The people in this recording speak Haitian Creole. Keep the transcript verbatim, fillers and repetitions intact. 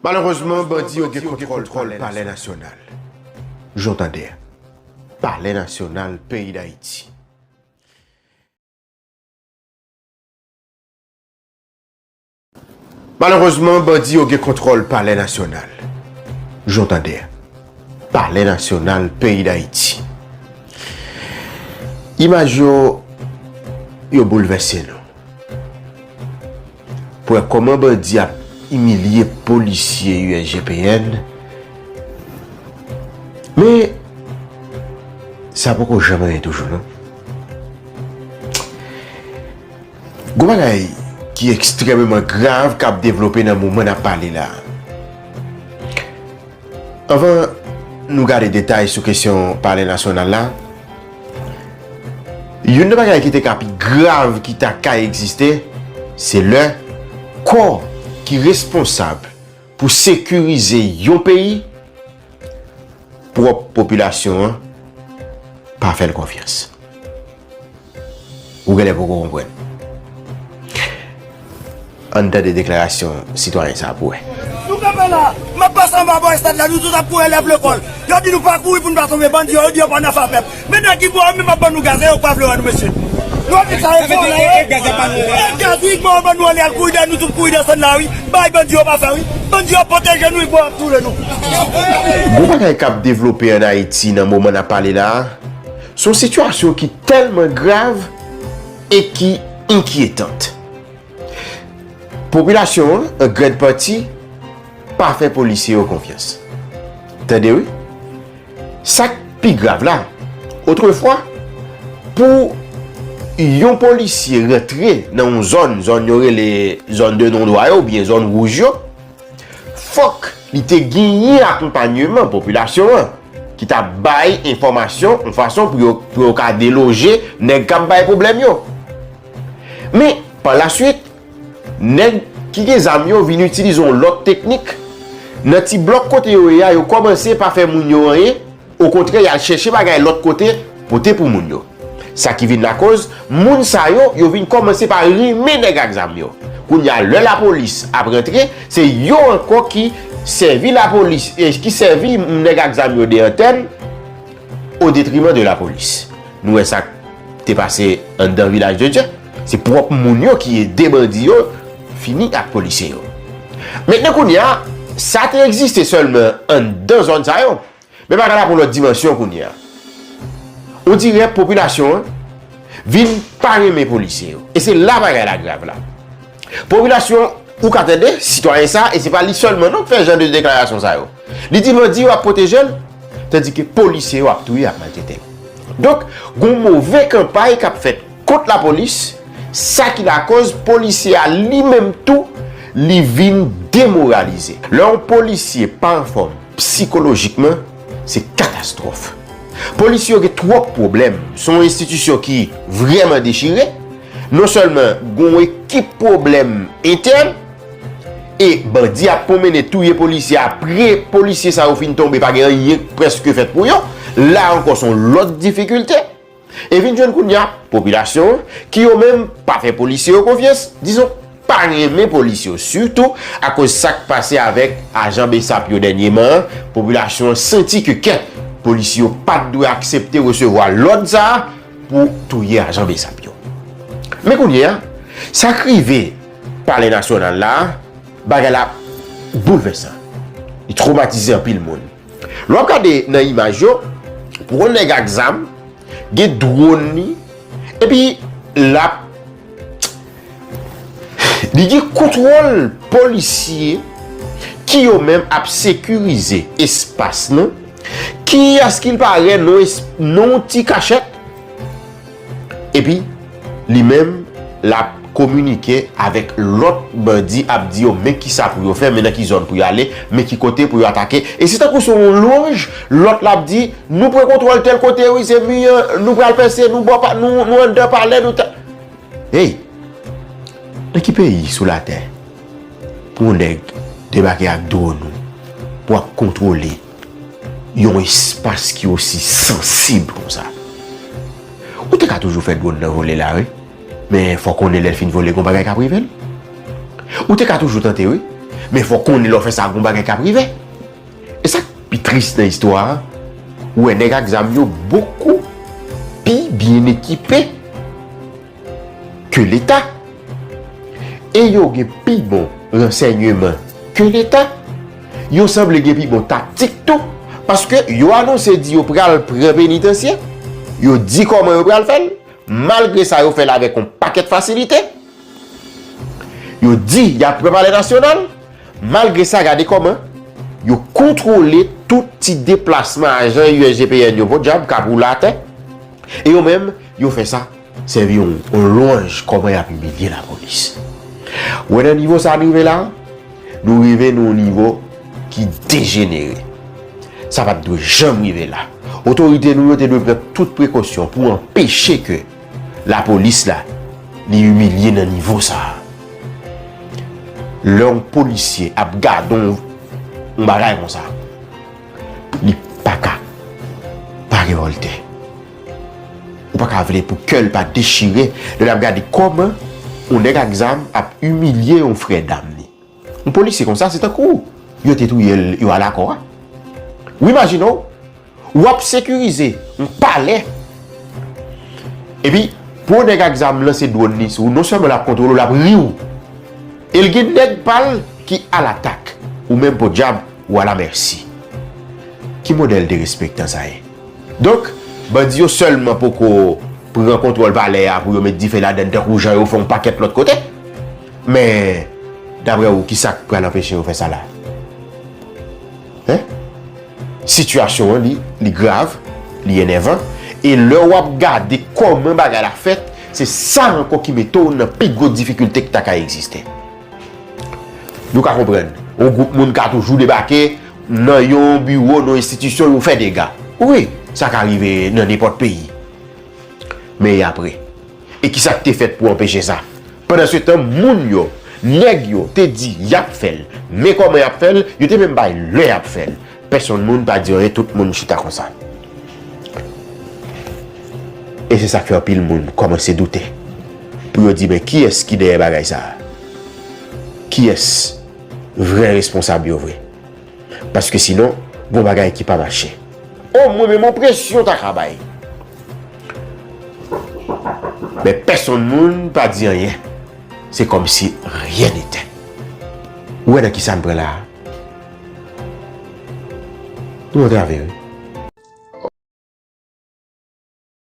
Malerezman, bandi yo gen kontwòl Palè Nasyonal. Jan w tande a. Palè Nasyonal peyi Dayiti. Malerezman, bandi yo gen kontwòl Palè Nasyonal. Jan w tande a. Palè Nasyonal peyi Dayiti. Imaj yo, yo boulvèse nou. Pou wè kòman bandi ap imilye polisye U S G P N. Men, sa poko janm anyen toujou, non. Gon bagay ki ekstrèmeman grav k ap devlope nan moman n ap pale la. Anvan nou gade detay sou kesyon Palè Nasyonal la, youn nan bagay ki te ka pi grav ki ta ka egziste, se lè kò ki responsab pou sekirize yon peyi, pwòp popilasyon an pa fè l konfyans. Ou genlè poko konprann. Ann tande deklarasyon sitwayen sa a pou wè. Nou kanpe la, m ap pase anba bò estad la, nou tout ap kouri lève le col. Yo di nou pa kouri pou n pa tonbe, bandi yo, yo di yo pa nan afè pèp. Men nèg ki bò yo menm ap ban nou gaz, e yo k pa vle wè nou, mesye. Nou ap di sa yo fò la, e gaz wi, ban nou ale al kouri dèyè, nou tout kouri desann lari. Bay bandi yo pa fè wi. Bandi yo pwoteje nou, wi, bò ap toure nou. Gon bagay k ap devlope ann Ayiti nan moman n ap pale la a, se yon sitiyasyon ki tèlman grav e ki enkyetant. Popilasyon an, an grann pati, pa fè polisye yo konfyans. Tande wi. Sa k pi grav la, otrefwa, pou yon polisye rantre nan yon zòn, zòn yo rele zòn de non dwa yo, oubyen zòn wouj yo, fòk li te genyen akonpanyeman popilasyon an, ki t ap bay enfòmasyon yon fason pou yo, pou yo ka deloje nèg k ap bay pwoblèm yo. Men, pa laswit, nèg ki gen zam yo vin itilize yon lòt teknik. Nan ti blòk kote yo ye a, yo kòmanse pa fè moun yo anyen. Okontrè, y al chèche bagay lòt kote, pote pou moun yo. Sa ki vin lakoz, moun sa yo, yo vin kòmanse pa renmen nèg ak zam yo. Kounye a, lè lapolis ap rantre, se yo ankò ki sèvi lapolis, e ki sèvi nèg ak zam yo de antèn, o detriman de lapolis. Nou wè sa k te pase anndan Vilaj de Dye. Se pwòp moun yo ki ede bandi yo fini ak polisye yo. Mentnan kounye a, sa te egziste sèlman anndan zòn sa yo. Men bagay la pran lòt dimansyon kounye a. On dirè popilasyon an vin pa renmen polisye yo. E se la bagay la grav la. Popilasyon, ou ka tande, sitwayen sa, e se pa li sèlman non k fè jan de deklarasyon sa yo. Li di bandi yo ap pwoteje l, tandike polisye yo ap touye, ap maltrete l. Donk, gon move kanpay k ap fèt kont lapolis, sa ki lakòz polisye a li menm tou, li vin demoralize. Lè yon polisye pa anfòm sikolojikman, se katastwòf. Polisye yo gen twòp pwoblèm. Se yon enstitisyon ki vrèman dechire. Non sèlman gen yon ekip pwoblèm entèn, e bandi ap pwomennen touye polisye, apre polisye sa yo fin tonbe, pa gen anyen k prèske fèt pou yo. La ankò, se yon lòt difikilte. E vin jwenn kounye a, popilasyon an, ki yo menm pa fè polisye yo konfyans, dizon, pa renmen polisye yo, sitou akoz sa k pase avèk ajan BSAP yo dènyèman an, popilasyon an santi ke kèt, polisye yo pa t dwe aksepte resevwa lòd sa a pou touye ajan BSAP yo. Men kounye a, sa k rive Palè Nasyonal la a, bagay la boulvèsan. Li twomatize anpil moun. Lè w ap gade nan imaj yo, pou yon nèg ak zam, gen dwòn li, epi l ap, li gen kontwòl polisye ki yo menm ap sekirize espas lan. Kiyès ki l parèt nan es-, nan yon ti kachèt? Epi, li menm, l ap kominike avèk lòt bandi, ap di yo men kisa pou yo fè, men nan ki zòn pou yo ale, men ki kote pou yo atake. E se tankou se yon lwanj, lòt la ap di, nou pran kontwòl tèl kote, wi, se mi an, nou pral pèse, nou bò pa, nou, nou anndan palè, nou ta-, hey! Nan ki peyi sou latè pou yon nèg debake ak dwòn ou pou ap kontwole yon espas ki osi sansib konsa? Ou te ka toujou fè dwòn nan vole la, wi. Men fò konnen lè l fin vole, gon bagay k ap rive l. Ou te ka toujou tante, wi. Men fò w konnen lè w fè sa, gon bagay k ap rive. E sa k pi tris nan istwa a, ou wè nèg ak zam yo bokou pi byen ekipe ke Leta. E yo gen pi bon ransèyman ke Leta. Yo sanble gen pi bon taktik tou, paske yo anonse di yo pral pran penitansye, yo di kòman yo pral fè l, malgre sa yo fè l avèk yon pakèt fasilite. Yo di y ap pran Palè Nasyonal, malgre sa gade kòman yo kontwole tout ti deplasman ajan U S G P N yo podyab k ap woule atè. E yo menm, yo fè sa sèvi yon, yon lwanj kòman y ap imilye lapolis. Ou wè nan nivo sa n rive la, nou rive nan yon nivo ki dejenere. Sa pa t dwe janm rive la. Otorite nou yo te dwe pran tout prekosyon pou anpeche ke lapolis la, li imilye nan nivo sa a. Lè yon polisye ap gade yon, yon bagay konsa, li pa ka pa revòlte. Ou pa ka vle pou kè l pa dechire lè l ap gade kòman yon nèg ak zam ap imilye yon frè dam li. Yon polisye konsa, se tankou yo te touye l, yo al akò a. Ou imajine w, w ap sekirize yon palè. Epi, pou yon nèg ak zam lanse dwòn li sou ou, non sèlman l ap kontwole w, l ap ri w. E l gen nèg pa l ki alatak. Ou menm, podyab, ou alamèsi. Ki modèl derespektan sa ye? Donk, bandi yo sèlman poko pran kontwòl palè a pou yo met dife ladann tankou jan yo fè yon pakèt lòt kote. Men, daprè ou, ki sa k pral anpeche yo fè sa la? Hein? Sitiyasyon an, li, li grav, li enèvan, e lè w ap gade kòman bagay la fèt, se sa ankò ki mete w nan pi gwo difikilte ki ta ka egziste. Nou ka konprann, yon gwoup moun ka toujou debake nan yon biwo, nan yon enstitisyon, yo fè dega. Wi, sa ka rive nan nenpòt peyi. Men e apre? E kisa k te fèt pou anpeche sa? Pandansetan, moun yo, nèg yo, te di y ap fè l. Men kòman y ap fè l, yo te menm bay lè y ap fè l. Pèsonn moun pa di anyen, tout moun chita konsa. E se sa k fè anpil moun kòmanse doute. Pou yo di, men kiyès ki dèyè bagay sa a? Kiyès vrè responsab yo vre? Paske sinon, gon bagay ki pa mache. O mwen menm, yon presyon ta ka bay. Men pèsonn moun pa di anyen. Se kòmsi rien n'était. Ou wè nan kisa n pran la a? Nou antrave, wi.